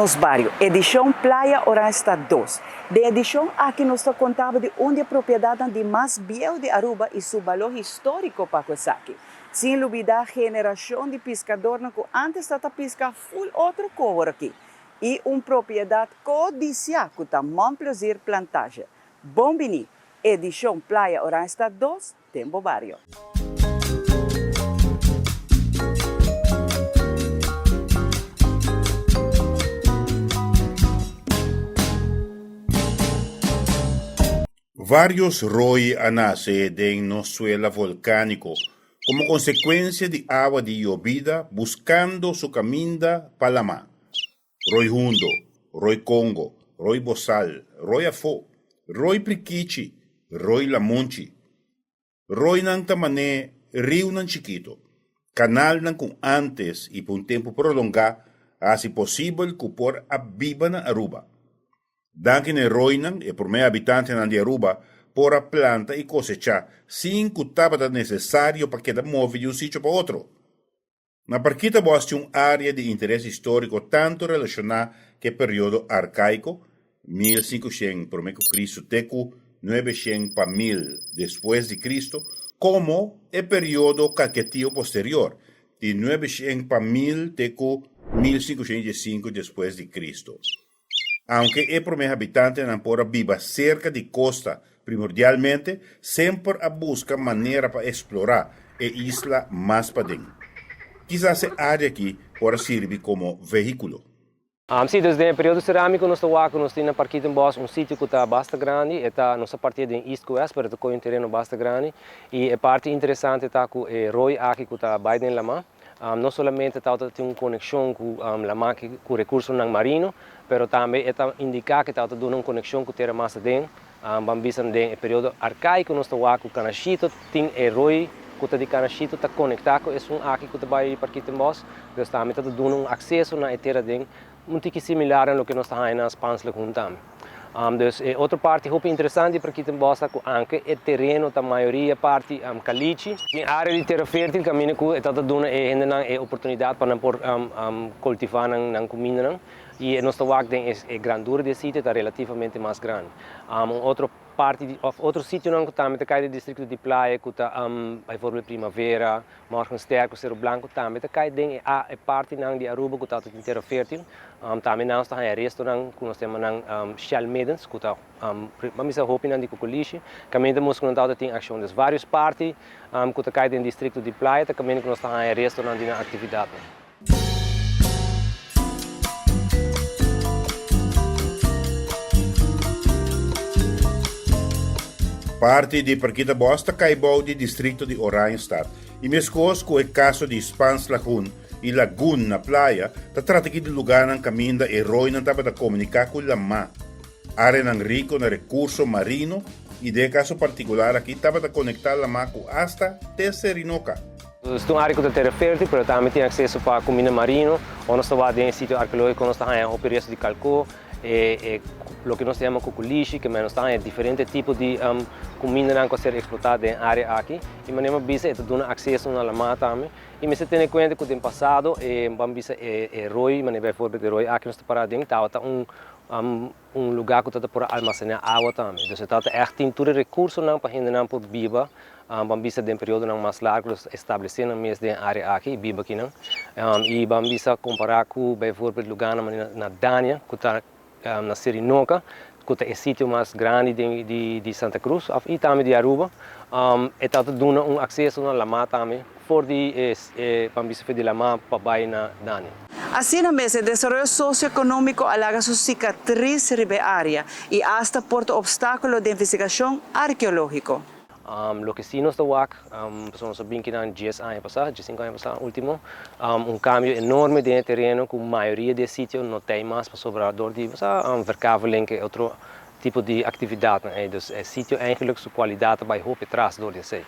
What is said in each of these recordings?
Nos Bario, edishon Playa Oranjestad dos. Den edishon aki nos ta konta bo di un di e propiedatnan di mas bieu di Aruba i su balor históriko pa ku esaki. Sin lubidá generashon di piskadornan ku ántes ta ta piska ful otro kowor aki. I un propiedat kodisiá ku ta Mont Plaisir Plantage. Bon biní! Edishon Playa Oranjestad dos den bo bario. Varios rooi a nase den nos suela volkániko komo konsekuensia di awa di yobida buskando su kaminda pa lamá. Rooi Hundo, Rooi Congo, Rooi Bosal, Rooi Afó, Rooi Prikichi, Rooi Lamunchi. Rooinan ta mané riunan chikito, kanalnan ku ántes i pa un tempu prolongá a hasi posibel ku por a biba na Aruba. Danki na e rooinan, e promé habitantenan di Aruba por a planta i kosechá sin ku tabata nesesario pa keda move di un sitio pa otro. Na Parkietenbos tin un área di interes históriko tantu relashoná ku e periodo arkaiko, 1500 promé ku Kristu te ku 900 pa 1000 despues di Kristu, komo e periodo Kaketio posterior, di 900 pa 1000 te ku 1515 despues di Kristu. Aunke e promé habitantenan por a biba serka di kosta primordialmente, semper a buska manera pa eksplorá e isla mas paden. Kisas e área aki por a sirbi komo vehíkulo. Sí, dus den e periodo serámiko nos ta wak ku nos tin na Parkietenbos un sitio ku ta basta grandi. E ta, nos a partié den east ku west, pero e ta kohe un tereno basta grandi. I e parti interesante ta ku e roi aki ku ta bai den lamá, No solamente tabata tin un konekshon ku laman ku rekursonan marino, pero tambe e ta indiká ku e tabata duna un konekshon ku tera mas aden. Ban bisa den e periodo arkaiko nos ta wak ku Kanashito tin e roi ku ta di Kanashito ta konektá ku esun aki ku ta bai Parkietenbos. Dus tambe ta ta duna un akseso na e tera aden un tiki similar na loke nos ta haña na Spaans Lagoon tambe. Dus e otro parti hopi interesante di Parkietenbos ta ku anke e tereno ta mayoria parti kalichi, tin área di tera fértil kaminda ku e ta ta duna e hendenan e oportunidat pa nan por kultivá nan kumindanan i nos ta wak den e grandura di e sitio ta relativamente mas grandi. Un otro parti di òf otro sitionan ku tambe ta kai den distrikto di Playa ku ta baivoorbeeld Primavera, Morgenster ku Seru Blanku tambe ta kai den e a e partinan di Aruba ku ta tin tera fértil. Tambe nan nos ta haña restonan ku nos ta yama nan shell middens ku ta ban bisa hopinan di kokolishi. Kaminda ta mustra ku nan tabata tin akshon. Des vários parti ku ta kai den distrikto di Playa ta kaminda ku nos ta haña restonan di nan aktividatnan. Parti di Parkietenbos ta kai bou di distrikto di Oranjestad i meskos ku e kaso di Spaans Lagoen i Lagoen na Playa ta trata aki di lugánan kaminda e roinan tabata komuniká ku lamá, áreanan riko na rekurso marino i den e kaso partikular aki tabata konektá lamá ku asta te Serinoka. Nos ta un área ku ta tera fértil, pero tambe tin akseso pa kuminda marino. Ora nos ta wak den e sitio arkeológiko nos ta haña hopi resto di kalkó, e loke nos ta yama kukulishi, ke nos ta haña diferente tipo di kumindanan ku a ser eksplotá den e área aki. I manera mi a bisa e ta duna akseso na lamá tambe. I mester tene kuenta ku den pasado e ban bisa e roi, manera beivoorbeeld e roi aki nos ta pará aden, tabata un un lugá ku ta por a almasená awa tambe. Dus e tabata ègt tin tur e rekursonan pa hendenan por biba, ban bisa den periodonan mas largu, dus establesé nan mes den e área aki i biba akinan. I ban bisa kompará ku beivoorbeeld lugánan manera na Dania ku ta na Serinoka, ku ta e sitio mas grandi den di Santa Cruz òf i tambe di Aruba, e tabata duna un akseso na lamá tambe for di e ban bisa for di lamá pa bai na Dania. Asina mes, e desaroyo sosioekonómiko a laga su sikatris riba e área i asta por ta opstákulo den investigashon arkeológiko. Loke sí nos ta wak, pasobra nos a bin kinan dies aña pasá, diesinku aña pasá último, un kambio enorme den e tereno ku mayoria di e sitio no t'ei mas pasobra dor di bo sa verkaveling i otro tipo di aktividatnan ei. Dus e sitio eigenlik su kualidat a bai hopi atras dor di esei.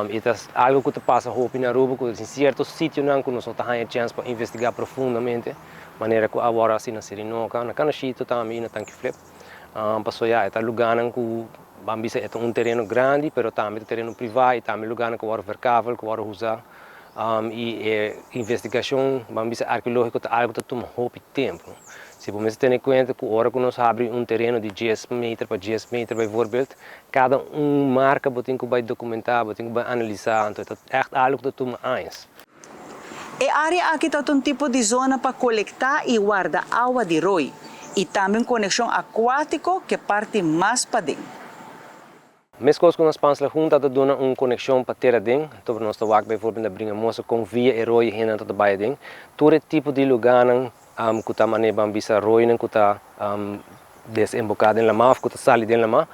I ta algu ku ta pasa hopi na Aruba ku tin sierto sitionan ku nos no ta haña chèns pa investigá profundamente, manera ku awor a hasi na Sirinoka, na Kanashito tambe i na Tankiflip. Pasobra ya e ta lugánan ku ban bisa e ta un tereno grandi pero tambe ta tereno privá i tambe lugánan ku wòrdu verkavel, ku wòrdu usá. I e investigashon, ban bisa arkeológiko, ta algu ku ta tuma hopi tempu. Si bo mester tene kuenta ku ora ku nos habri un tereno di dies meter pa dies meter bijvoorbeeld, kada un marka bo tin ku bai dokumentá, bo tin ku bai analisá, anto e ta ègt algu ku ta tuma añas. E área aki ta un tipo di zona pa kolektá i warda awa di roi i tambe un konekshon akuátiko ku e parti mas paden. Meskos ku nos Spaans Lagoen ta ta duna un konekshon pa tera den, anto nos ta wak bijvoorbeeld na Bringamosa kon via e roi hendenan ta ta bai aden. Tur e tipo di lugánan ku ta manera ban bisa roinan ku ta desemboká den lamá òf ku ta sali den lamá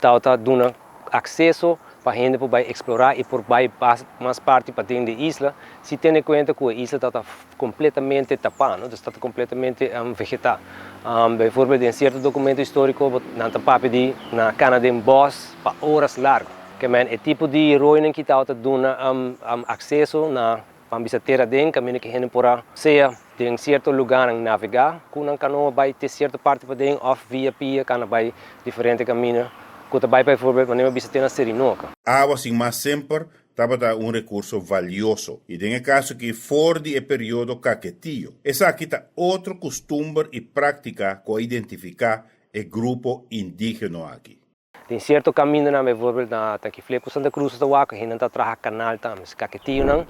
ta ta duna akseso pa hende por bai eksplorá i por bai mas parti paden di e isla si tene kuenta ku e isla ta ta kompletamente tapá, no, dus ta ta kompletamente vegetá. Bijvoorbeeld den sierto dokumento históriko bo nan ta papia di na kana den bòs pa oras largu. Ke men e tipo di roinan ki ta ta duna akseso na ban bisa tera den kaminda ku hende por a sea den sierto lugánan navegá ku nan kanoa bai te sierto parti paden òf via pia kana bai diferente kaminda ku ta bai bijvoorbeeld manera mi a bisa te na Serinoka. Awa sin mas semper tabata un rekurso valioso i den e kaso aki for di e periodo Caquetío. Esaki ta otro kustumber i práktika ku a identifiká e grupo indígeno aki. Den sierto kamindanan, bijvoorbeeld na Tanquiflé ku Santa Cruz ta wak, hendenan ta traha kanal tambe. Caquetíonan,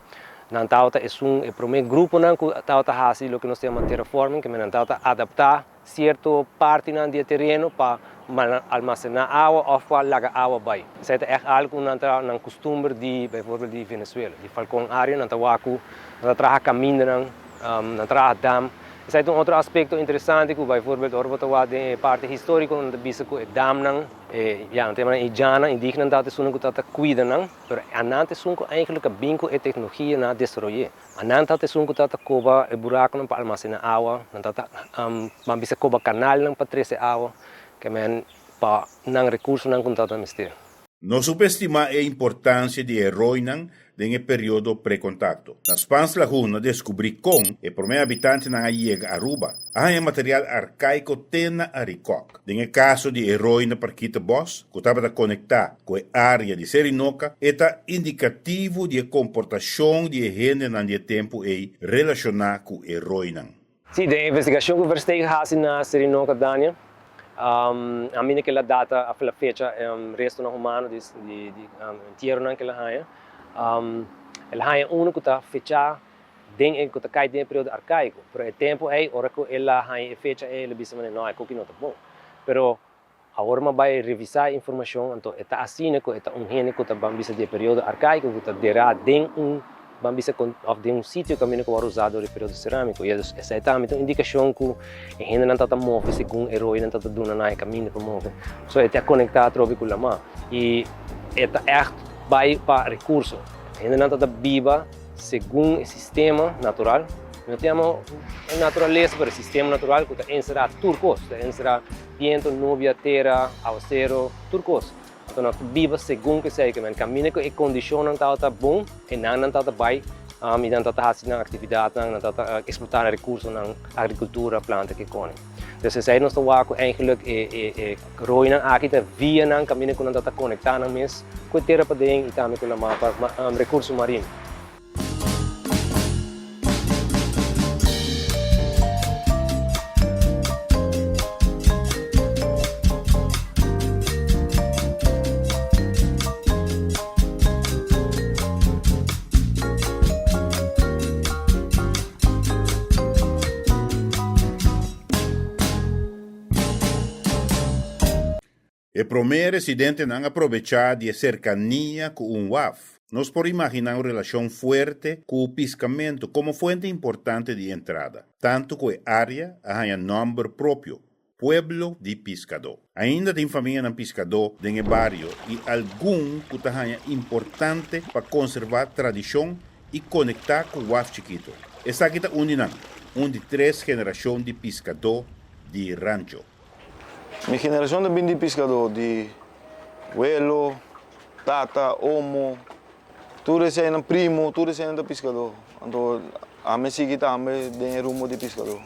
nan tabata esun e promé gruponan ku tabata hasi loke nos ta yama terraforming, ke men nan tabata adaptá sierto partinan di e tereno pa almasená awa òf pa laga awa bai. Esei ta ègt algu ku nan ta nan kustumber di bijvoorbeeld di Venezuela, di Falcón área, nan ta wak ku nan ta traha kamindanan, nan traha dam. Esei ta un otro aspekto interesante ku bijvoorbeeld ora bo ta wak den e parti históriko nan ta bisa ku e damnan, e ya nan ta yama nan indjana, indígenanan ta esunnan ku ta kuida nan, pero anan ta esun ku eigenlijk a bin ku e teknologia nan a desaroy'é. Nan ta esun ku ta ta koba e burakunan pa almasená awa, nan ta ta ban bisa koba kanalnan pa trese awa, ke men pa nan rekursonan ku nan ta ta mester. No supestimá e importansia di e roinan den e periodo prekontakto. Na Spaans Lagoon a deskubrí kon e promé habitantenan a yega Aruba, a haña material arkaiko te na Arikok. Den e kaso di e roi na Parkieterbos, ku tabata konektá ku e área di Serinoka, e ta indikativo di e komportashon di e hendenan di e tempu ei relashoná ku e roinan. Sí, den e investigashon ku Versteeg a hasi na Serinoka, Dania, a mina ku el a data af la fecha restonan humano di entieronan ku el a haña, el a haña unu ku ta fechá den e ku ta kai den e periodo arkaiko. Pero e tempu ei, ora ku el a haña e fecha ei, el a bisa manera, no, e koki no ta bon. Pero awor mi a bai revisá e informashon, anto e ta asina ku e ta un hende ku ta ban bisa di e periodo arkaiko ku ta derá den un ban bisa òf den un sitio kaminda ku wòrdu usá dor e periodo serámiko. I esei tambe ta un indikashon ku e hendenan tabata move segun e roinan tabata duna nan e kaminda pa move. So e ta konektá atrobe ku lamá. I e ta ègt bai pa rekurso. E hendenan tabata biba segun e sistema natural. Mi no ta yama e naturalesa, pero e sistema natural ku ta enserá tur kos. Ta enserá Biento, nubia, tera, awasero, tur kos. Anto nan ta biba segun ku esei. Kimen kaminda ku e kondishonnan tabata bon, e nan nan tabata bai i nan tabata hasi nan aktividatnan, nan tabata eksplotá nan rekursonan, agrikultura, planta ke kone. Dus esei nos ta wak ku eigenlik e e e roinan aki ta via nan kaminda ku nan tabata konektá nan mes ku e tera paden i tambe ku lamá pa rekurso marino. E promé residentenan a probechá di e serkania ku un waf. Nos por imaginá un relashon fuerte ku piskamentu komo fuente importante di entrada, tantu ku e área a haña nòmber propio, Pueblo di Piskadó. Ainda tin famianan piskadó den e bario i algun ku ta haña importante pa konservá tradishon i konektá ku waf chikitu. Esaki ta un di nan, un di tres generashon di piskadó di rancho. Mi generashon ta bin di piskadó, di welo, tata, omo, tur eseinan, primo, tur eseinan ta piskadó. Anto ami sigui tambe den e rumbo di piskadó.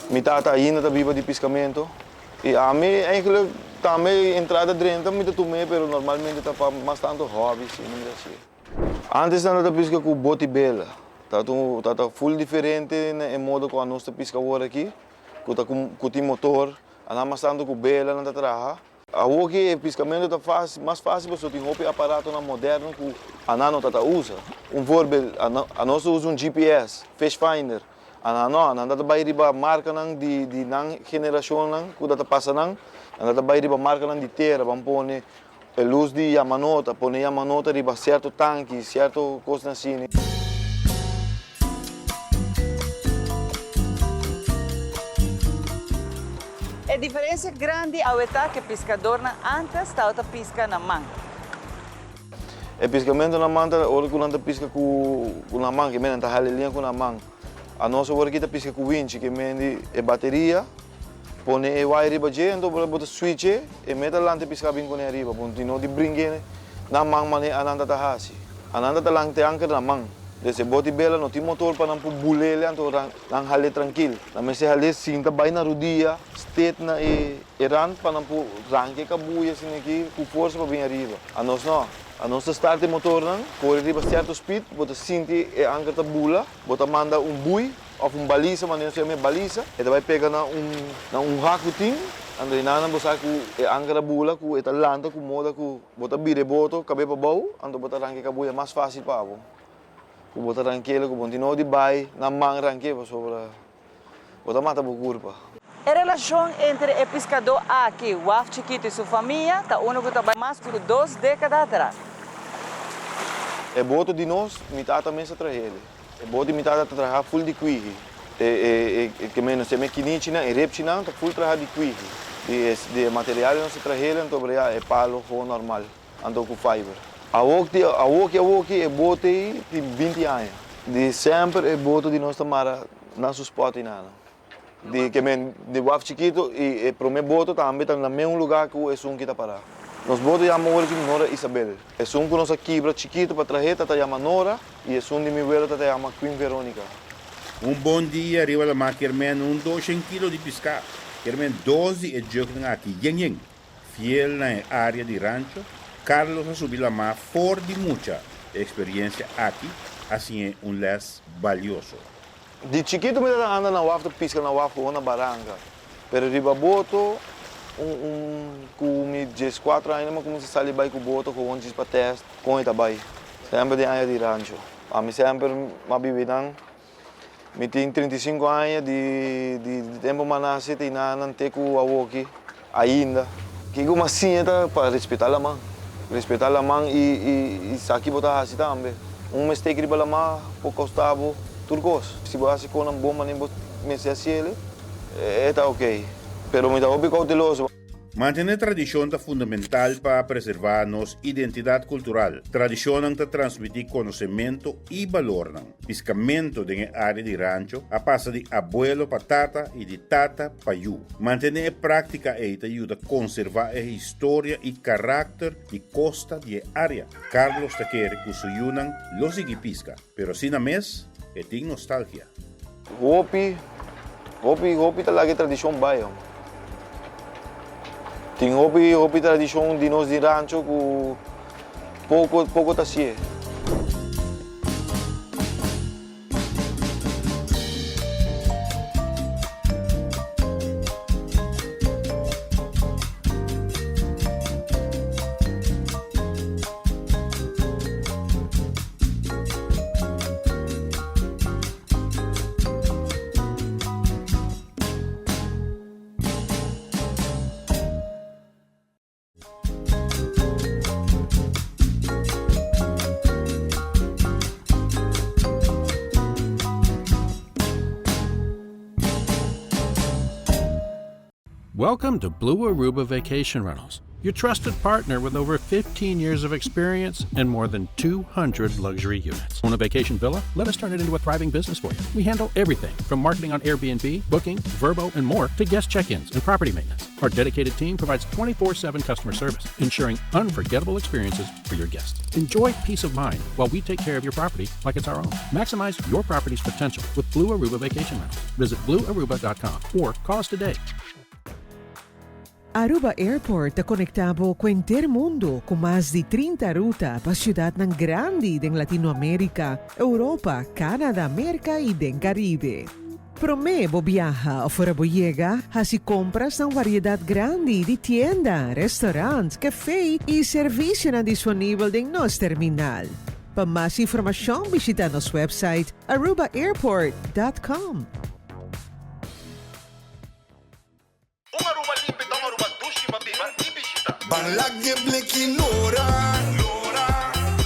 Mi tata ainda ta biba di piskamentu i ami eigenlijk tambe entrada drenta mi ta tum'é pero normalmente ta pa mas tantu hòbi si mi ta hasié. Antes nan ta piska ku boti bela. Ta ta full diferente na e modo ku anos ta piska awor aki, ku ta ku tin motor, anan mas tantu ku bela nan ta traha. Awor ki e piskamentu ta fásil, mas fásil pasobra tin hopi aparatonan moderno ku anan no ta ta usa. Un voorbeeld, anos ta usa un GPS, fish finder, anan no, anan ta ta bai riba markanan di di nan generashonnan ku ta ta pasa nan, nan ta ta bai riba markanan di tera, ban pone e lus di yamanota, pone yamanota riba sierto tanki, sierto kosnan asina. E diferencia grandi awe ta cu e piscadornan antes tabata pisca na man. E piscamento na man ta ora cu nan ta pisca cu nan man, ke men nan ta hala e liña cu nan man. Anos awor aki ta pisca cu winchi, ke men di e bateria, pone e wire riba dje, anto bo ta switch e, e meta lanta e pisca bin cune ariba. Bo no di bringue na man mane anan ta ta haci. Anan ta ta lanta e anker na man. Des e boti bela no tin motor pa nan por bulele anto nan hal'é trankil. Nan mester hal'é sinta bai na rudia, stet na e e rand pa nan por ranka e kabuya asina aki ku forsa pa bin ariba. Anos no. Anos ta start e motornan, kore riba sierto speed, bo ta sinti e anker ta bula, bo ta manda un bui òf un balisa, manera nos ta yama e balisa, e ta bai pega na un na un hak ku tin, anto e nan bo sa ku e anker a bula ku e ta lanta ku moda ku Bo ta bira e boto kab'é pa bou, anto bo ta ranka e kabuya mas fásil pa bo. Ku bo ta rank'el ku bo no tin no di bai na man rank'é pasobra bo ta mata bo kurpa. E relashon entre e piskadó aki, Waf Chikitu i su famia ta unu ku ta bai mas ku dos dékada atras. E boto di nos, mi tata mes a trah'el. E boto di mi tata ta traha ful di kwihi. E e e ke men e kinichinan, e repchinan ta ful traha di kwihi. Di e di e materialnan nos ta trahel anto brea e palo gewoon normal anto ku fiber. Awok di awoki awoki e boto ei tin binti aña. Di semper e boto di nos ta mara na su spot einana. Di ke men di waf chikito i e prome boto tambe ta na meun luga ku esun ki ta para. Nos boto yama ora ki Nora Isabel. Esun ku nos a kibra chikito pa trahe ta ta yama Nora i esun di mi welo ta ta yama Queen Veronica. Un bon dia riba lamá kier men un doshen kilo di piská. Kier men dos di e juknan aki yen yen. Fiel na e área di rancho, Carlos a subi lamá for di mucha. E eksperiencia aki a siñ'é un lès balioso. Di chikitu mi tabata anda na waf ta piska na waf gewoon na baranka. Pero riba boto un un ku mi dieskuatro aña mi a kuminsá sali bai ku boto gewoon djis pa tèst kon e ta bai. Semper den aña di rancho. Ami semper m'a bibi nan. Mi tin 35 aña di di tempu m'a nase te nan te ku awoki ainda. Kiko m'a siña ta pa respetá laman. Respetá laman i i sa ki bo ta hasi tambe. Un mistake riba laman por kosta bo tur kos. Si bo hasi konan bon manera bo mester hasi el, e ta ok. Pero mi ta hopi kouteloso. Mantené tradishon ta fundamental pa preservá nos identidat kultural. Tradishonnan ta transmití konosementu i balornan. Piskamentu den e área di rancho a pasa di abuelo pa tata i di tata pa yu. Mantené e práktika ei ta yuda konservá e historia i karakter di kosta di e área. Carlos ta kere ku su yunan lo sigui piska, pero asina mes e tin nostalgia. Hopi, hopi, hopi ta laga e tradishon bai homber. Tin hopi, hopi tradishon di nos di rancho ku poko, poko ta hasié. Welcome to Blue Aruba Vacation Rentals, your trusted partner with over 15 years of experience and more than 200 luxury units. Own a vacation villa? Let us turn it into a thriving business for you. We handle everything from marketing on Airbnb, booking, Vrbo, and more to guest check ins and property maintenance. Our dedicated team provides 24 7 customer service, ensuring unforgettable experiences for your guests. Enjoy peace of mind while we take care of your property like it's our own. Maximize your property's potential with Blue Aruba Vacation Rentals. Visit bluearuba.com or call us today. Aruba Airport ta conecta bo cu henter mundo cu mas di 30 ruta pa ciudadnan grandi den Latinoamerica, Europa, Canada, Merca y den Caribe. Prome bo biaha of ora bo yega, haci compras na un variedad grandi di tienda, restaurant, cafe y servicionan disponibel den nos terminal. Pa mas informacion bishita nos website arubaairport dot com. Un Aruba limpi ta un Aruba dushi pa biba y bishita. Ban lag'e bleki lora, lora,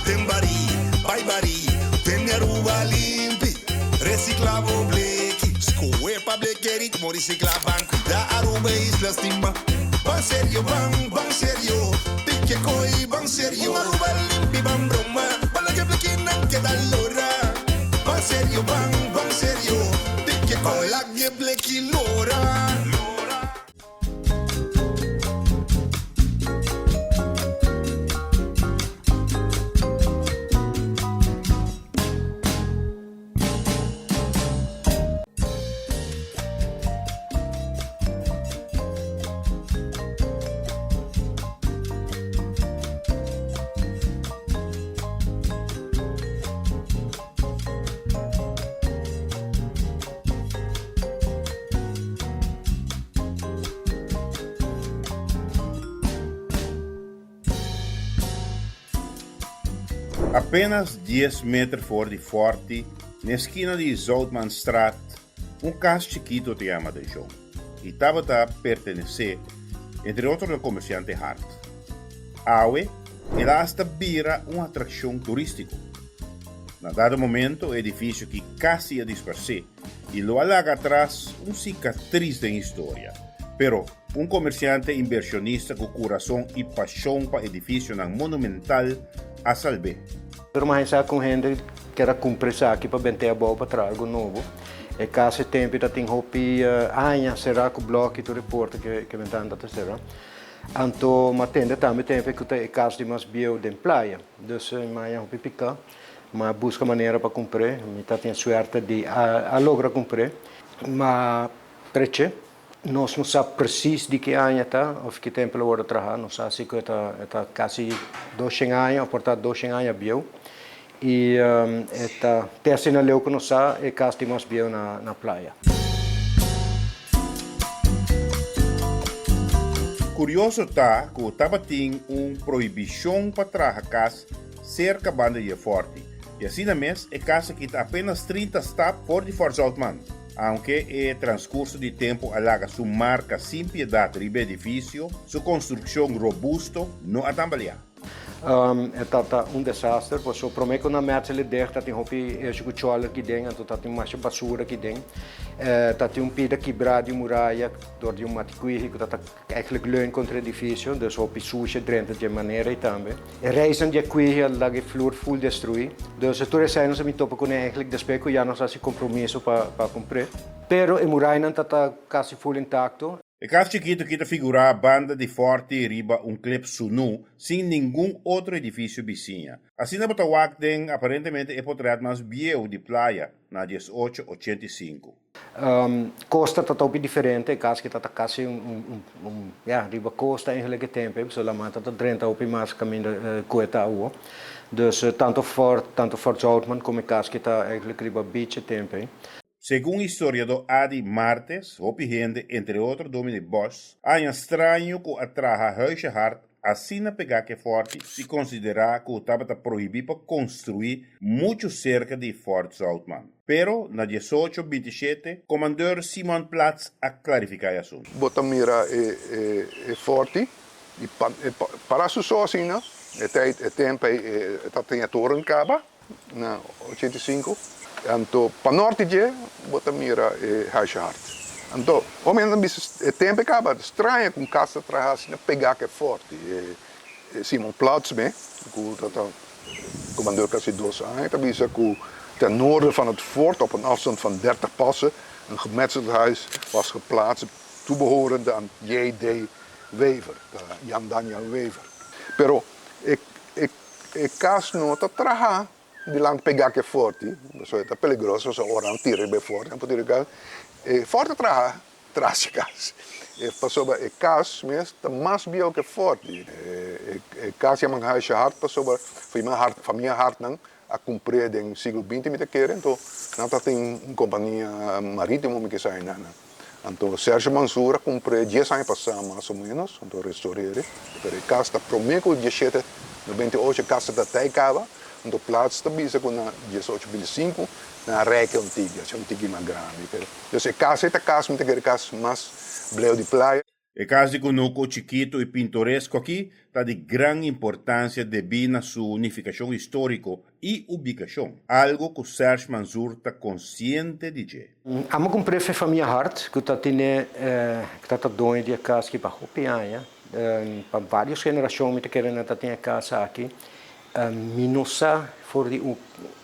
den barí, bai barí, tene Aruba limpi, recicla bo bleki, scohe pa bleke ritmo recicla, ban cuida Aruba e isla stima, ban serio, ban, ban serio, pike coy, ban serio, un Aruba limpi, ban broma, ban lag'e blekinan keda lora, ban serio, ban, ban serio, pike coy. Lag'e bleki lora. Apenas dies meter for di Forti, n'e skina di Zoutmanstraat, un kas chikito ta yama atenshon i tabata pertenesé, entre otro na komersiante Hart. Awe, el a hasta bira un atrakshon turístiko. Na dado momento e edifisio ki kasi a disparsé i lo a laga atras un sikatris den historia. Pero un komersiante inbershonista ku kurason i pashon pa edifisionan monumental a salb'é. Pero mi a hesa ku hende kier a kumpra esaki pa bent'é abou pa traha algu nobo. E kas e tempu ta tin hopi aña será ku blòki tur e porta ke bentana ta será. Anto mi a tende tambe tempu ku ta e kas di mas bieu den playa. Dus mi a haña hopi piká. Mi a buska manera pa kumpr'é. Mi ta tin suerte di a logra kumpr'é. Ma preche, nos no sa presis di ki aña ta òf ki tempu el a wòrdu traha. Nos sa si ku e ta e ta kasi doshen aña òf por ta doshen aña bieu. I e ta te asina leu ku nos sa e kas di mas bieu na na playa. Kurioso ta ku tabatin un prohibishon pa traha kas serka banda di e fòrti, i asina mes e kas aki ta apenas 30 stap for di Fort Zoutman. Aunke e transkurso di tempu a laga su marka sin piedat riba e edifisio, su konstrukshon robusto no a tambaleá. E tabata un desaster, pasobra prome ku nan mèt sali deg ta tin hopi eshu ku chòler aki den, anto ta tin masha basura aki den. Ta tin un pida kibrá di un muraya dor di un matikuihi ku tabata eigenlijk leun kontra e edifisio, dus hopi sushi a drenta dje manera ei tambe. E reisnan di e kuihi a laga e flur ful destruí. Dus tur esei nos a bin topa kuné eigenlijk despues ku ya nos a hasi kompromiso pa kumpr'é. Pero e murayanan tabata kasi ful intakto. E kas chikitu ki ta figurá banda di fòrti riba un klip sunú sin ningun otro edifisio bisiña. Asina bo ta wak den aparentemente e potrèt mas bieu di playa na diesocho ochenta i sinku. Kosta ta topi diferente, e kas ki ta ta kasi un un ya riba kosta eigenlijk e tempu ei, pasobra laman ta ta drenta hopi mas kaminda ku e ta awo. Dus tanto fòrt tanto Fort Zoutman komo e kas ki ta eigenlijk riba beach e tempu ei. Segun historiadó Adi Martes, hopi hende, entre otro Domine Bosch, a haña straño ku a traha Huisje Hart asina pegá ku e fòrti si konsiderá ku tabata prohibí pa konstruí muchu serka di Fort Zoutman. Pero, na diesocho bintishete, komandeur Simon Plats a klarifiká e asuntu. Bo ta mira e fòrti i para su so asina, e tijd, e tempu ei e tabatin e toren kaba. Na 85, anto pa norte dje bo ta mira e Huisje Hart. Anto, hopi hende ta bisa e tempu e kaba straña ku un kas ta traha asina pegá ku e fòrti. E Simon Plats me, ku ta ta komandor kasi dos aña, ta bisa ku ten noorden van het fort op een afstand van 30 passen een gemetseld huis was geplaatst toebehorende aan JD. Wever, Jan Daniel Wever. Pero e e. E kas no ta traha dilanti pegá ku e forti, pasobra e ta peligroso, pasobra ora nan tira riba e forti, nan por tira e kas. E forti ta traha patras di kas. E pasobra e kas mes ta mas bieu ku e fòrti. E kas yama Huisje Hart pasobra famia Hartnan a kumpr'é den siglo binti mi ta kere, anto nan ta tin un kompania marítimo mi ke sa einan. Anto Sergio Mansur a kumpr'é dies aña pasá mas o ménos, anto restorer'é. Pero e kas ta promé ku dieshete 98 e kas ta ta kaba, anto Plats ta bisa ku na 1825 nan a rèk e un tiki, hasi un tiki mas grandi. Pero dus e kas ei ta kas mi ta kere kas mas bleu di playa. E kas di kunuku chikitu i pintoresko akí ta di gran importansia debí na su nifikashon históriko i ubikashon, algu ku Serge Manzoor ta konsiente di dje. Amo kumpré fe famia Hart ku ta tene ku ta ta doño di e kas aki pa hopi aña. Pa vários generashon mi ta kere nan ta tin e kas aki. Mi no sa for di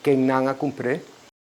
ken nan a kumpré.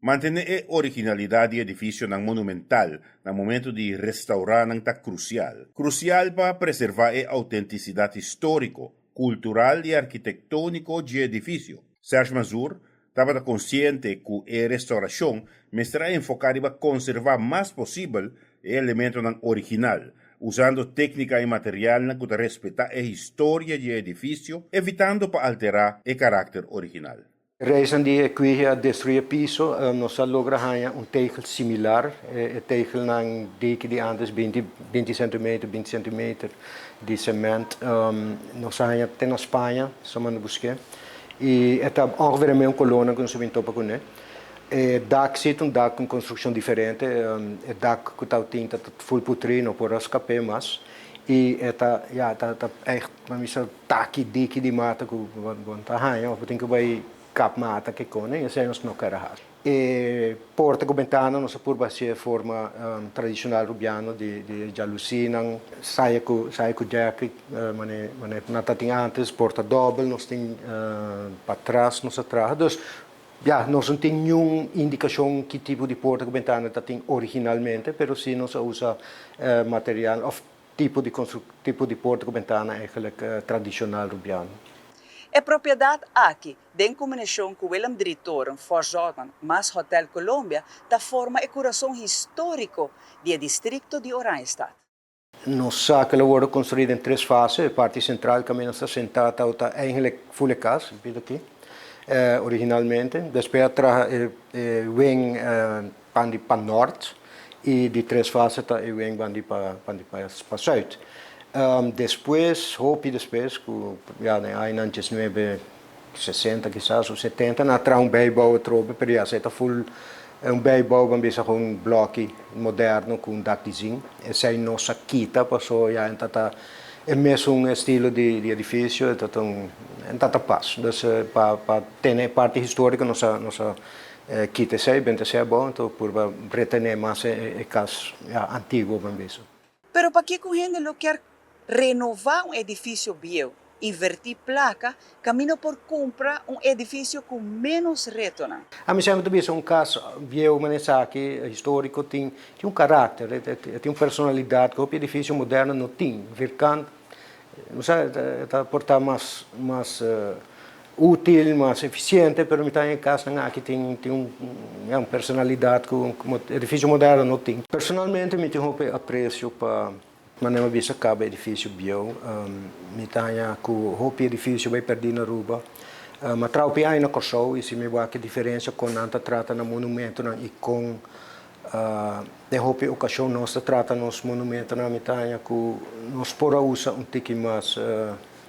Mantené e originalidat di edifisionan monumental na momentu di restaurá nan ta krusial. Krusial pa preservá e outentisidat históriko, kultural i arkitektóniko dje edifisio. Serge Mazur tabata konsiente ku e restaurashon mester a enfoká riba konservá mas posibel e elementonan original, usando téknika i materialnan ku ta respetá e historia dje edifisio, evitando pa alterá e karakter original. Reisnan di e kuihe a destruí e piso, nos a logra haña un tegel similar, e tegelnan diki di antes binti binti centimeter, binti centimeter di cement, nos a haña te na Spaña, nos a manda busk'é, i e ta ongeveer e meun kolónan ku nos a bin topa kuné. E dak si ta un dak un konstrukshon diferente, e dak ku tabatin ta ful putrí, no por a skap'é mas, i e ta ya ta ta ègt pa mi sa. Taki diki di mata ku bo ta haña òf bo tin ku bai kap mata ke kone i esei nos no kere hasi. E porta ku bentana nos a purba hasi e forma tradishonal rubiano di di jalusinan saya ku saya ku djèki mane mane nan ta tin antes porta dòbel nos tin patras nos a traha dus ya nos no tin niun indikashon ki tipo di porta ku bentana ta tin originalmente pero si nos a usa material òf Tipo di tipo di porta ku bentana eigenlijk tradishonal Rubiano. E propiedat aki, den kombinashon ku Willem Drie Toren, Fort Zoutman mas Hotel Colombia, ta forma e kurason históriko di e distrikto di Oranjestad. Nos sa ku el a wòrdu konstruí den tres fase, e parti sentral kaminda nos ta sentá tabata eigenlijk ful e kas, bida aki, originalmente. Despues a traha e wing Pan di pa nort y di tres fase ta e wen ban di pa ban di pa pa zuid. Despues, hopi despues, cu ya den añanan diesnuebe sesenta kisas of setenta, nan a traha un bijbouw atrobe, pero ya esey ta full un bijbouw ban bisa gewoon bloki moderno cu un dak di zin. Esey no sa kita paso ya e ta ta e mesun estilo di di edificio, e ta ta un e ta ta pas. Dus pa pa tene e parti historico nos a nos a Kita esei, benta esei abou, anto purba retené mas e kas antiguo ban bisa. Pero pakiko hende lo kier renová un edifisio bieu, invertí plaka, kaminda por kumpra un edifisio ku ménos retonan? Ami semper ta bisa un kas bieu manera esaki, históriko, tin un karakter, e tin un personalidat ku hopi edifisio moderno no tin. Vierkant, no sa, e ta por ta mas mas Útil, mas efisiente, pero mi ta haña e kasnan aki tin tin un ya un personalidat ku un edifisio moderno no tin. Personalmente mi tin hopi apresio pa manera mi a bisa kaba edifisio bieu. Mi ta haña ku hopi edifisio bai pèrdí na Aruba. Mi a traha hopi aña na Kòrsou i si mi wak e diferensia kon nan ta trata nan monumentonan i kon den hopi okashon nos ta trata nos monumentonan mi ta haña ku nos por a usa un tiki mas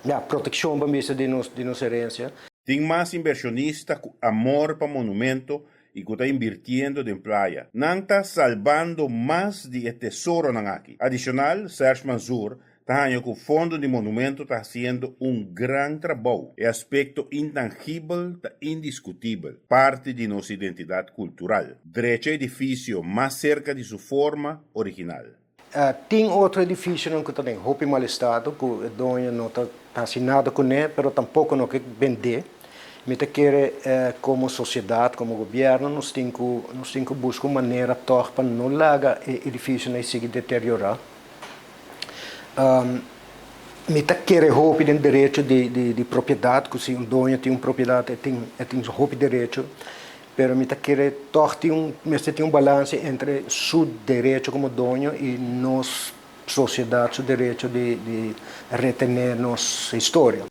Ya, protekshon pa mester di nos di nos herensia. Tin mas invershonista ku amor pa monumento i ku ta invirtiendo den playa. Nan ta salbando mas di e tesoronan aki. Adishonal, Serge Manzoor ta haña ku Fondo di Monumento ta hasiendo un gran trabou. E aspekto intangibel ta indiskutibel, parti di nos identidat kultural. Drecha edifisio mas serka di su forma original. Tin otro edificionan cu ta den hopi mal estado cu e doño no ta haci nada cune pero tampoco no ke bende. Mi ta kere como sociedad, como gobierno nos tin cu nos tin cu busca un manera tog pa no laga e edificionan sigui deteriora. Mi ta kere hopi den derecho di di propiedad cu si un doño tin un propiedad e tin e tin hopi derecho. Pero mi ta kere tòg tin un mester tin un balanse entre su derecho komo doño i nos sosiedat su derecho di di retené nos historia.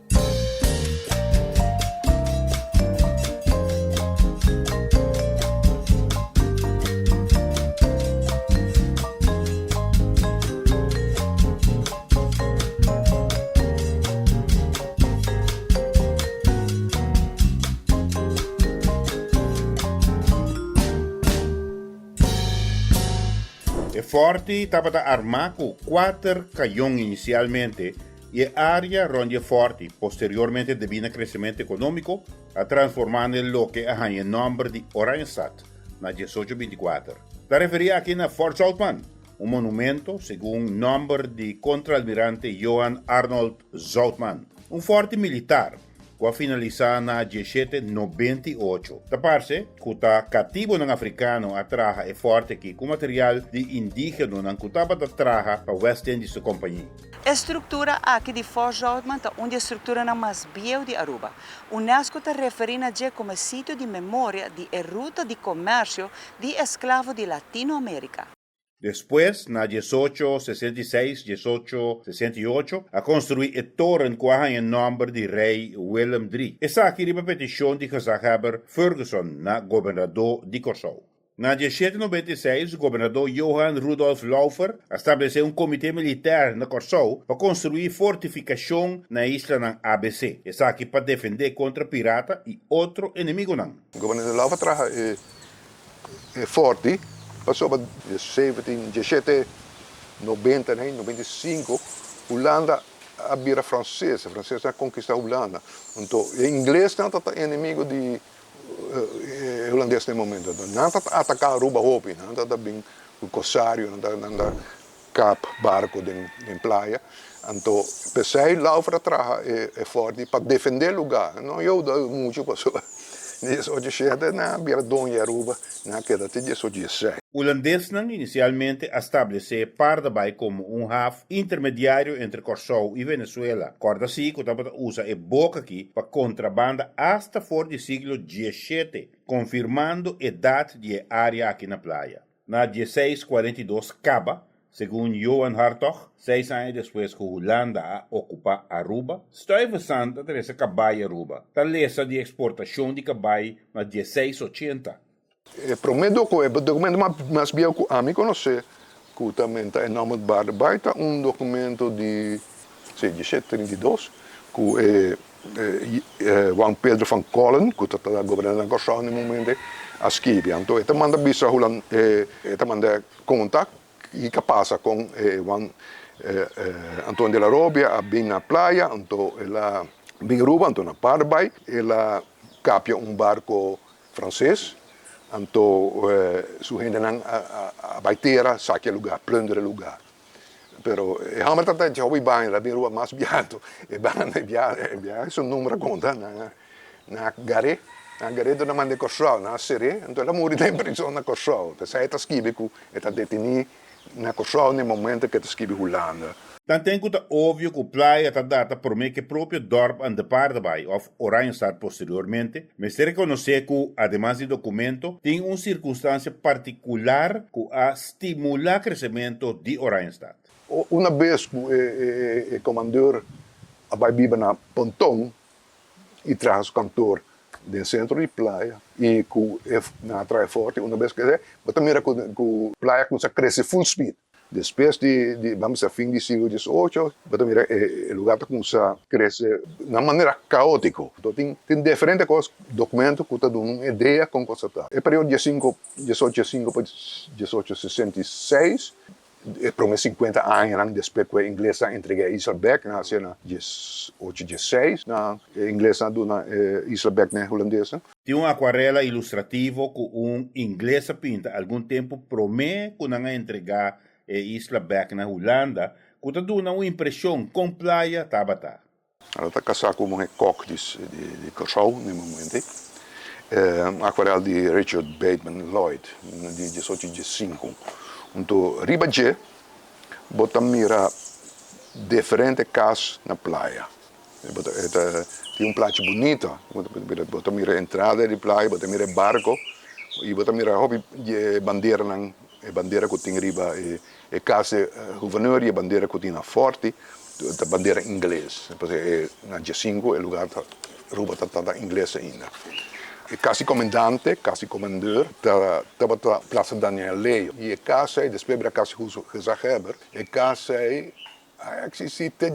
E fòrti tabata armá ku kuater kayon inisialmente i e área rònt di e fòrti, posteriormente debí na kresementu ekonómiko, a transformá na e loke a haña e nòmber di Oranjestad na diesocho binti kuater. Ta referí aki na Fort Zoutman, Un monumento segun nomber di Kontralmirante Johan Arnold Zoutman, un fòrti militar ku a finalisá na dieshete 98. Ta parse ku ta katibonan afrikano a traha e fòrti aki ku material di indígenonan ku tabata traha pa West Indische Compagnie. E struktura aki di Fort Zoutman ta un di e strukturanan mas bieu di Aruba. Unesco ta referí na dje komo e sitio di memoria di e ruta di komersio di esklavo di Latinoamérika. Despues, na 1866, 1868, a konstruí e toren ku a haña nòmber di Rei Willem dri. Esaki riba petishon di gezaghebber Ferguson na gobernadó di Kòrsou. Na 1796, gobernadó Johan Rudolf Lauffer a stablesé un komité militèr na Kòrsou pa konstruí fortifikashon na e islanan ABC. Esaki pa defendé kontra pirata i otro enemigunan. Gobernador Lauffer traha e E forti pasobra di seventeen dieshete nobenta nei 95 Hulanda a bira franses, e fransesnan a konkista Hulanda. Anto e inglesnan ta ta enemigo di e hulandesnan e momento. Anto nan ta ta ataka Aruba hopi, nan ta ta bin ku kosario, nan ta nan ta kap barko den den playa. Anto p'esei Lauffer a traha e forti pa defende luga. No yuda muchu pasobra 1807 nan a bira doño di Aruba, nan a keda te 1816. Hulandesnan inisialmente a stablesé Paardebaai komo un haf intermediario entre Kòrsou i Venezuela. Kòrda si ku tabata usa e boka aki pa kontrabanda asta for di siglo 17, konfirmando edat di e área aki na playa. Na 1642 kaba, segun Johan Hartog, seis aña despues ku Hulanda a okupá Aruba, Stuyvesant a trese kabai Aruba, ta lesa di eksportashon di kabai na 1680. E promé dokumento mas bieu ku ami konosé ku ta menta e nòmber Bardabai ta un dokumento di 1732 ku e Juan Pedro van Collen, ku ta gobernador na Kòrsou na e momento ei, a skibi. Anto e ta manda bisa Hulan, e ta manda konta kiko a pasa kon e Juan Antonio de la Robia a bin na playa, anto el a bin Aruba, anto na Paraguay el a kapia un barko franses, anto su hendenan a bai tera sakia e lugá, plunder e lugá. Pero e homber tabata dje hopi baña, el a bin Aruba mas biato, e banda e bia e bia su number a konta, nan a nan a gar'é, nan a gar'é dor nan mand'é Kòrsou, nan a ser'é, anto el a muri den prizon na Kòrsou. P'esei e ta skibi ku e ta detení na Kòrsou na e momento ku e ta skibi Hulanda. Tanten ku ta obvio ku Playa ta data promé ku e propio dorp aan de Paardebaai òf Oranjestad posteriormente, mester rekonosé ku, ademas di dokumento, tin un sirkunstansia partikular ku a stimulá kresementu di Oranjestad. Una bes ku e komandor a bai biba na Ponton i traha su kantor den sentro di Playa i ku e nan a traha e forti, una bes ku esei, bo ta mira ku Playa kuminsá krese full speed. Despues di, di, ban bisa fin di siglo diesocho, bo ta mira e lugar ta cuminsa crece na manera caotico. Enton tin, tin diferente cos, documento cu ta duna un idea con cos ta ta. E periodo diesinco, diesocho diesinco pa diesocho 66, e prome 50 añanan despues cu e inglesnan a entrega e isla bek, nan a haci na diesocho diesseis, nan e inglesnan a duna e isla bek na e hulandesnan. Tin un akuarela ilustrativo ku un ingles a pinta algun tempu promé ku nan a entregá e isla bèk na Hulanda ku ta duna un impreshon kon playa tabata. El ta kasá ku muhé kòk di Kòrsou na e momento ei. Un akuarel di Richard Bateman Lloyd di 1815. Anto riba dje bo ta mira diferente kas na playa. Bo ta e ta tin un plachi bunita. Bo ta mira entrada di playa, bo ta mira e barco. I bo ta mira hopi di e banderanan, e bandera ku tin riba e kas di guvernor i e bandera ku tin na fòrti ta bandera ingles. Pasobra e na diesinku e lugar ta Aruba ta tata ingles ainda. E kas di komendante, kas di komandeur, ta tabata Plaza Daniel Leo. I e kas ei despues bira kas di gezaghebber. E kas ei A existi te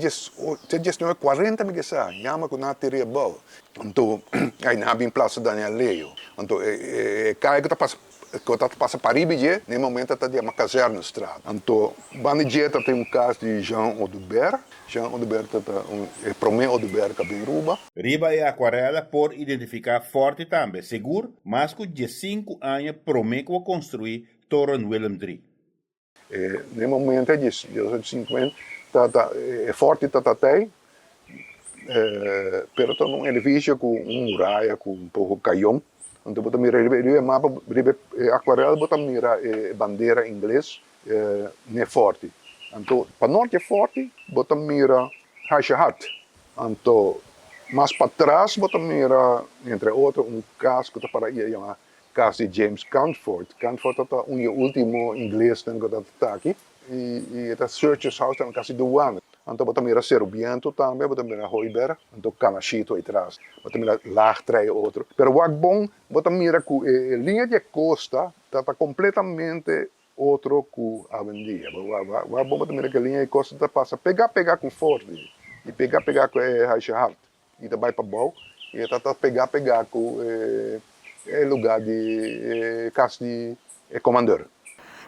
te diesnuebe kuarenta mi ke sa, yama ku nan a tira e abou. Anto ai nan a bin Plaza Daniel Leo. Anto e kaya ku ta pasa ku ta pasa pariba dje na e momento ta yama Kazernestraat. Anto banda dje ta tin un kas di Jean Oduber. Jean Oduber ta ta un e prome Oduber ku a bin Ruba. Riba e akuarela por identifiká Forti tambe, segur mas ku diesinku aña prome ku a konstruí Toren Willem dri. Na e momento ei, 1850, ta e forti ta tatei, pero ta un edifisio ku un muraya ku un poko kayon. Anto bo ta mira riba e mapa, riba e akuarel bo ta mira e bandera ingles na e forti. Anto pa nort di e forti bo ta mira Huisje Hart. Anto mas patras bo ta mira entre otro un kas ku ta para ei yama Cas di James Cantford. Cantford ta un di e ultimo inglesnan cu ta ta aki y e ta Searcher's House ta un cas di douane. Anto bo ta mira Cerro Biento tambe, bo ta mira Hooiberg, anto Canashito ey tras. Bo ta mira Laagtrei otro. Pero wak bon, bo ta mira cu e linea di e costa ta ta completamente otro cu awendia. Bo wak bon bo ta mira cu e linea di costa ta pasa pega pega cu Forti y pega pega cu e Huisje Hart. I ta bai pabou i e ta ta pegá pegá ku e lugá di e kas di e komandor.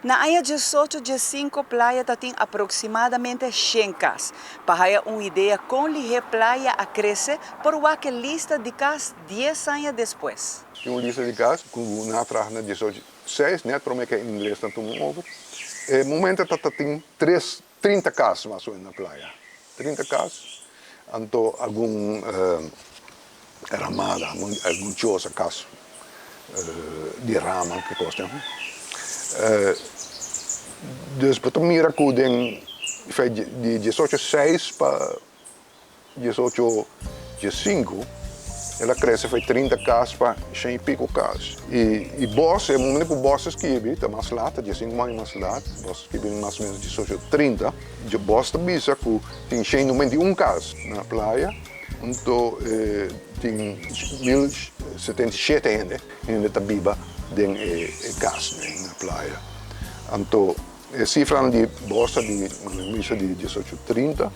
Na aña diesocho diesinko Playa ta tin aproksimadamente shen kas. Pa haya un idea kon lihé Playa a krese por wak e lista di kas dies aña despues. Tin un lista di kas ku nan a traha na diesocho seis nèt promé ku e inglesnan tuma over. E momento ta ta tin tres 30 kas mas o menos na playa, 30 kas, anto algun ramada, algun chosa kas di rama ki kos den. Dus bo ta mira ku den di diesocho seis pa Diesocho diesinku, el a krese foi 30 kas pa shen i piko kas. I Bos, e momento ku Bos a skibi, ta mas lat, ta diesinku aña mas lat, Bos a skibi mas o menos diesocho 30, Bos ta bisa ku tin 191 kas na playa, anto tin 1077 hende, hende ta biba den e kasnan na playa. Anto. E sifranan di Bos ta di misa di diesocho 30,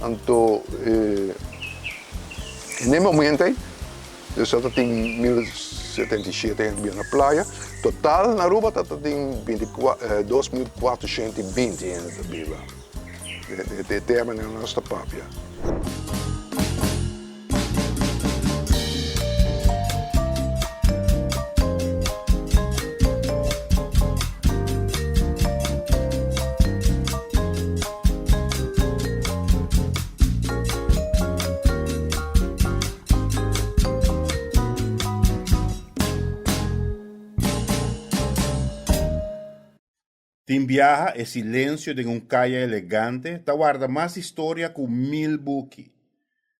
anto n'e momento ei esei ta tin 1077 hende biba na playa, total na Aruba ta tin 2420 hende ta biba, e terminonan nos ta papia. Tin biaha e silencio den un caya elegante ta warda mas historia cu mil buki.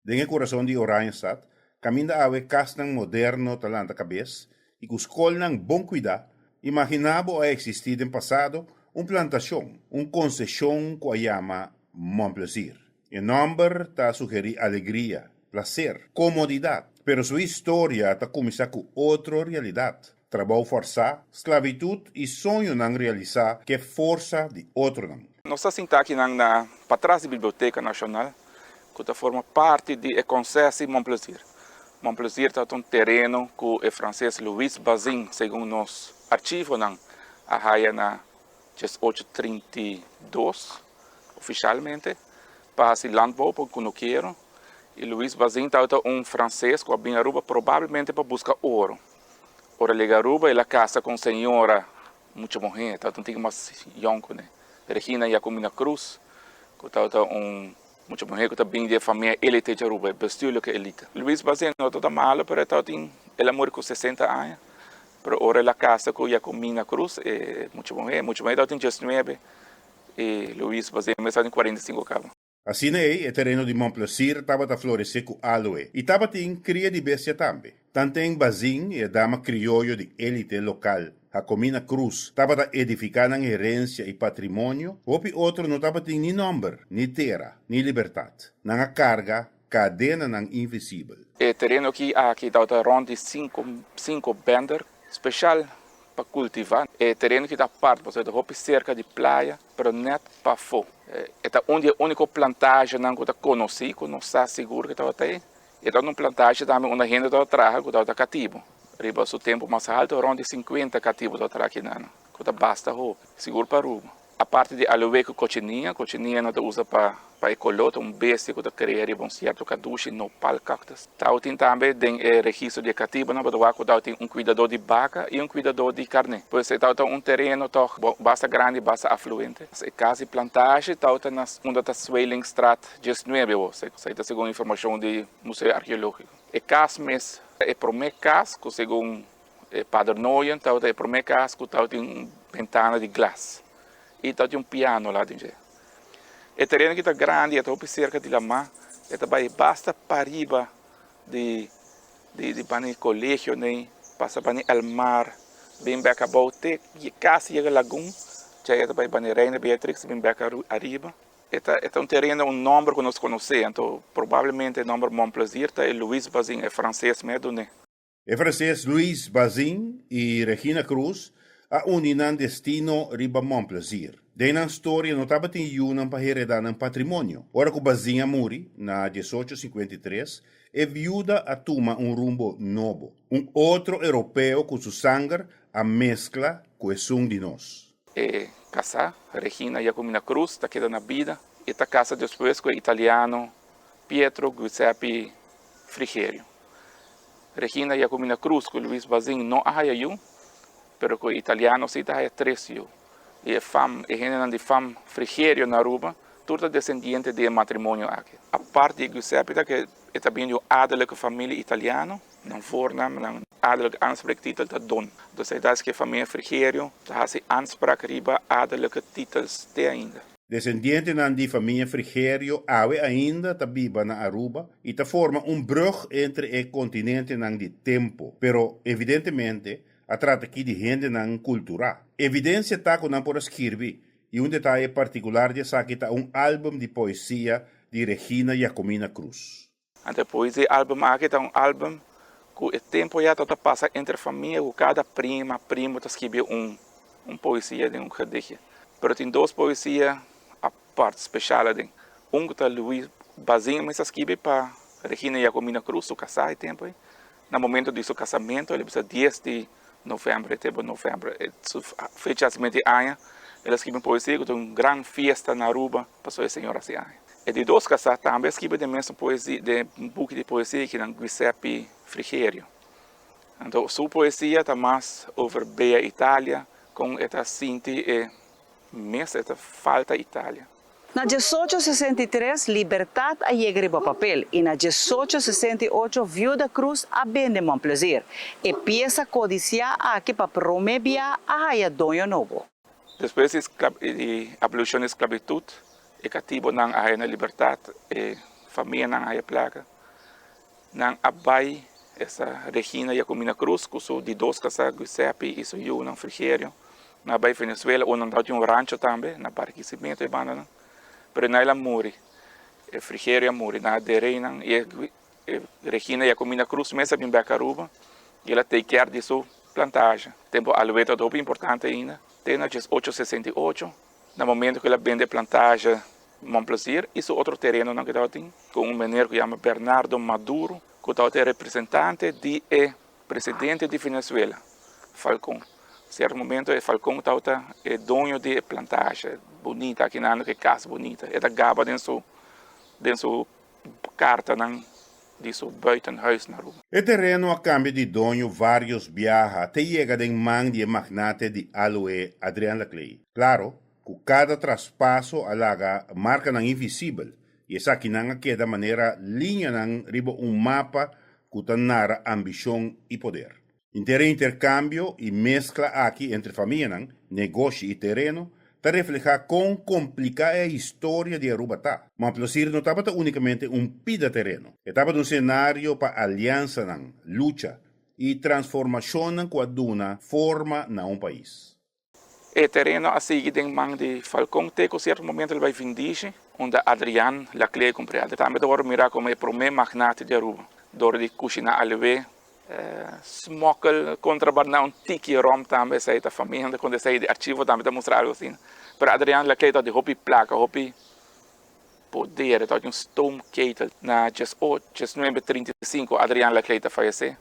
Den e curason di Oranjestad, caminda awe casnan moderno ta lanta cabes y cu scolnan bon cuida, imagina bo a existi den pasado un plantacion, un concesion cu a yama Mon Plaisir. E nomber ta sugeri alegria, placer, comodidad, pero su historia ta cuminsa cu otro realidad. Trabou fòrsá, sklabitut i soñonan realisá k'e forsa di otronan. Nos ta sinta akinan na patras di Biblioteka Nashonal ku ta forma parti di e Konsesi Mon Plaisir. Mon Plaisir ta un tereno ku e franses Louis Bazin, segun nos archivonan, a haya na 1832 ofishalmente pa hasi landbouw pa kunukero. I Louis Bazin tabata un franses ku a bin Aruba probablemente pa buska oro. Ora el yega Aruba el a casa cu un señora mucha muher, tabata un tiki mas yong cu ne, Regina Jacomina Cruz, cu tabata un mucha muher cu ta bin di e famia elite di Aruba, e bestuurlijke elite. Luis Bazin no tabata malo, pero e tabatin, el a muri cu 60 aña, pero ora el a casa cu Jacomina Cruz, e mucha muher, mucha muher tabatin 19 y Luis Bazin mes tabatin 45 caba. Asina ei e tereno di Mon Plaisir tabata floresé ku aloe i tabatin kria di bestia tambe. Tanten Bazin i e dama krioyo di élite lokal, Jacomina Cruz, tabata edifiká nan herensia i patrimonio, hopi otro no tabatin ni nòmber, ni tera, ni libertat. Nan a karga kadenanan invisibel. E tereno ki aki tabata rònt di sinku sinku bènder speshal pa kultivá. E tereno ki ta apart pasobra e ta hopi serka di playa, pero nèt pafó. E ta un di e úniko plantagenan ku ta konosí ku nos sa sigur ku tabata ei. E tabata un plantage tambe unda hende tabata traha ku tabata katibu. Riba su tempu mas haltu rònt di sinkuenta katibu tabata traha akinan, ku ta basta hopi, sigur pa Aruba. Aparte di aloe ku kochinia, kochinia no ta usa pa pa e koló, ta un bestia ku ta krea riba un sierto kadushi, nopal cactus. Tabatin tambe den e registro di e katibunan bo ta wak ku tabatin un kuidadó di baka i un kuidadó di karné. Pues e tabata un tereno tòg basta grandi, basta afluente. E kas di plantage tabata na unda ta Sweelingstraat diesnuebe awor, esei ta segun informashon di Museo Arkeológiko. E kas mes ta e promé kas ku segun E Pader Nooyen tabata e promé kas ku tabatin un bentana di glas i tabatin un piano la den dje. E tereno aki ta grandi, e ta hopi serka di lamá, e ta bai basta pariba di di banda di kolegio nei, pasa banda di El Mar, bin bèk abou te kasi yega Lagun, djei e ta bai banda di Reina Beatrix bin bèk ariba. E ta e ta un tereno, un nòmber ku nos konosé, anto probablemente e nòmber Mon Plaisir ta e Louis Bazin, e franses mes dun'é. E franses Louis Bazin i Regina Cruz a uni nan destino riba Mon Plaisir. Den nan storia no tabatin yunan pa heredá nan patrimonio. Ora ku Bazin a muri, na diesocho sinkuenta i tres, e viuda a tuma un rumbo nobo. Un otro europeo ku su sanger a meskla ku esun di nos. E kasá, Regina Jacomina Cruz, ta keda na bida. E ta kasa despues ku e italiano Pietro Giuseppe Frigerio. Regina Jacomina Cruz ku Luis Bazin no a haya yu, pero ku e italiano si ta haya tres yu. I e fam, e hendenan di fam Frigerio na Aruba, tur ta desendiente di e matrimonio aki. Apart di Giuseppe ta ke e ta bini di un adellijke familie italiano, nan voornaam, nan adellijke aanspreektitel ta Don. Dus e ta eske famia Frigerio ta hasi aanspraak riba adellijke titels te ainda. Desendientenan di famia Frigerio awe ainda ta biba na Aruba y ta forma un brug entre e continentenan di tempo, pero evidentemente a trata aki di hendenan cultura. Evidencia ta cu nan por a skirbi y un detaye particular di esaki ta un album di poesia di Regina Jacomina Cruz. Anto e poesia album aki ta un album ku e tempo ya ta ta pasa entre famia ku kada prima, primo ta skibi un un poesia den un gedichtje. Pero tin dos poesia apart special aden. Un ku ta Luis Bazin mes a skibi pa Regina Jacomina Cruz su kasá e tempo ei. Na momento di su kasamento el a bisa dies di november e tempo november su fecha hasimento di aña el a skibi un poesia ku ta un gran fiesta na Aruba pasobra e señor hasi aña. E di dos kasá tambe a skibi den mesun poesia den buki di poesia kinan Giuseppe Frigerio. Anto su poesia ta mas over bea Italia kon e ta sinti e mes e ta falta Italia. Na diesocho sesenta i tres Libertat a yega riba papel i na diesocho sesenta i ocho Viuda Cruz a bende Mon Plaisir. E piesa kodisiá aki pa promé bia a haya doño nobo. Despues di abolushon di sklabitut e katibonan a haya nan libertat, e famianan a haya plaka. Nan a bai esta Regina Jacomina Cruz ku su di dos kasá Giuseppe i su yunan Frigerio. Nan a bai Venezuela unda nan tabatin un rancho tambe na Barquisimeto e bandanan. Pero nan el a muri. E Frigerio a muri. Nan a der'é nan i e Regina Jacomina Cruz mes a bin bek Aruba i el a take care di su plantage. Tempu aloe tabata hopi importante ainda. Te na diesocho sesenta i ocho na momento ku el a bende e plantage Mon Plaisir i su otro terenonan ku tabatin ku un meneer ku yama Bernardo Maduro ku tabata e representante di e presidente di Venezuela, Falcon. Sierto momento e Falcon tabata e doño di e plantage bunita akinan ku e kas bunita. E ta gaba den su den su kartanan di su buitenhuis na Aruba. E tereno a kambia di doño vários biaha te yega den man di e magnate di aloe Adrian Laclay. Klaro ku kada traspaso a laga markanan invisibel i esakinan a keda manera liñanan riba un mapa ku ta nara ambishon i poder. Inter e interkambio i meskla aki entre famianan, negoshi i tereno. ta reflehá kon kompliká e historia di Aruba ta. Mont Plaisir no tabata únikamente un pida tereno, e tabata un senario pa aliansanan, lucha i transformashonnan ku a duna forma na un pais. E tereno a sigui den man di Falcon te ku sierto momento el bai vindishi, unda Adriaan Laclé kumpr'el. Tambe ta wòrdu mirá komo e promé magnate di Aruba dor di kushiná alewé, smokkel, kontrabandá un tiki ròm tambe, esei ta famia hende konta esei di archivo tambe ta mustra algu asina. Pero Adriaan Laclé ta di hopi plaka, hopi poder, e ta un stoomketel. Na 1935 Adriaan Laclé ta fayesé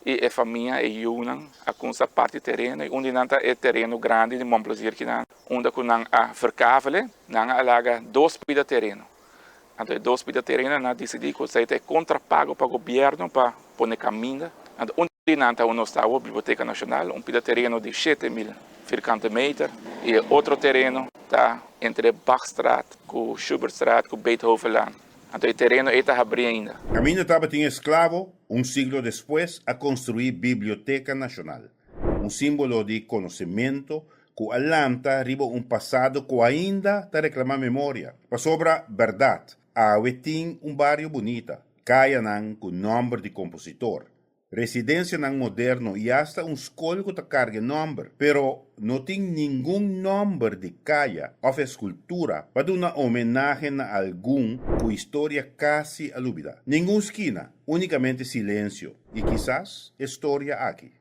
i e famia, e yunan a kumsa parti tereno i un di nan ta e tereno grandi di Mon Plaisir kinan unda ku nan a verkavele, nan a laga dos pida tereno. Anto e dos pida tereno nan a disidí ku esei ta e kontrapago pa gobièrnu pa pone kaminda. Anto un di nan ta nos ta awor Biblioteka Nashonal, un pida tereno di 7000 firkante meter i e otro tereno ta entre Bachstraat ku Schubertstraat ku Beethovenlaan. Anto e tereno ei ta habrí ainda. Kaminda tabatin esklavo, un siglo despues a konstruí Biblioteka Nashonal, un símbolo di konosementu ku a lanta riba un pasado ku ainda ta reklamá memoria. Pasobra bèrdat, awe tin un bario bunita, kayanan ku nòmber di kompositor, residensianan moderno i asta un skol ku ta karga e nòmber, pero no tin ningun nòmber di kaya òf eskultura pa duna omenahe na algun ku historia kasi a lubidá. Ningun skina, únikamente silensio i kisas e storia aki.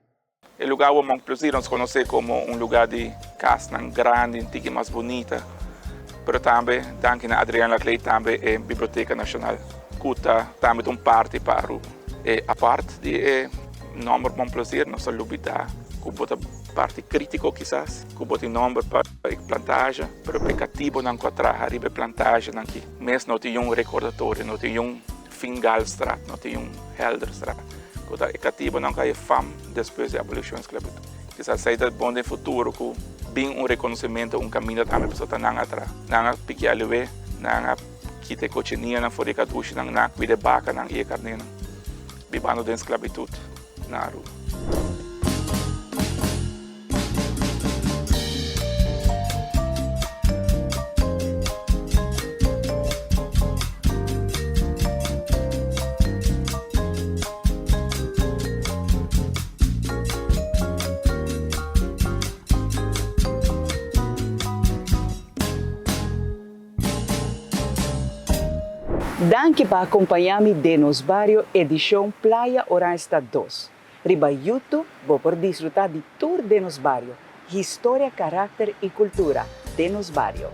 E lugar awor Mont Plaisir nos conoce como un lugar di casnan grandi, un tiki mas bunita, pero tambe danki na Adriaan Laclé tambe e Biblioteca Nacional cu ta tambe ta un parti pa Aruba. E apart di e nomber Mont Plaisir nos ta lubida cu bo ta parti critico kisas cu bo tin nomber pa e plantage, pero pa e catibonan cu a traha riba e plantagenan aki mes no tin un recordatorio, no tin un Fingalstraat, no tin un Helderstraat. Ku ta e katibonan ku a e fam despues di abolishon di sklabitut. Kisas esei ta bon den futuro ku bin un rekonosementu, un kaminda tambe pasobra ta nan a traha. Nan a piki aliwe, nan a kita e kochinianan for di e kadushinan, nan a kuida e bakanan i e karnénan bibando den sklabitut na Aruba. Danki pa acompaña mi den nos bario edicion Playa Oranjestad dos. Riba YouTube bo por disfruta di tur Den Nos Bario, historia, karakter y cultura den nos bario.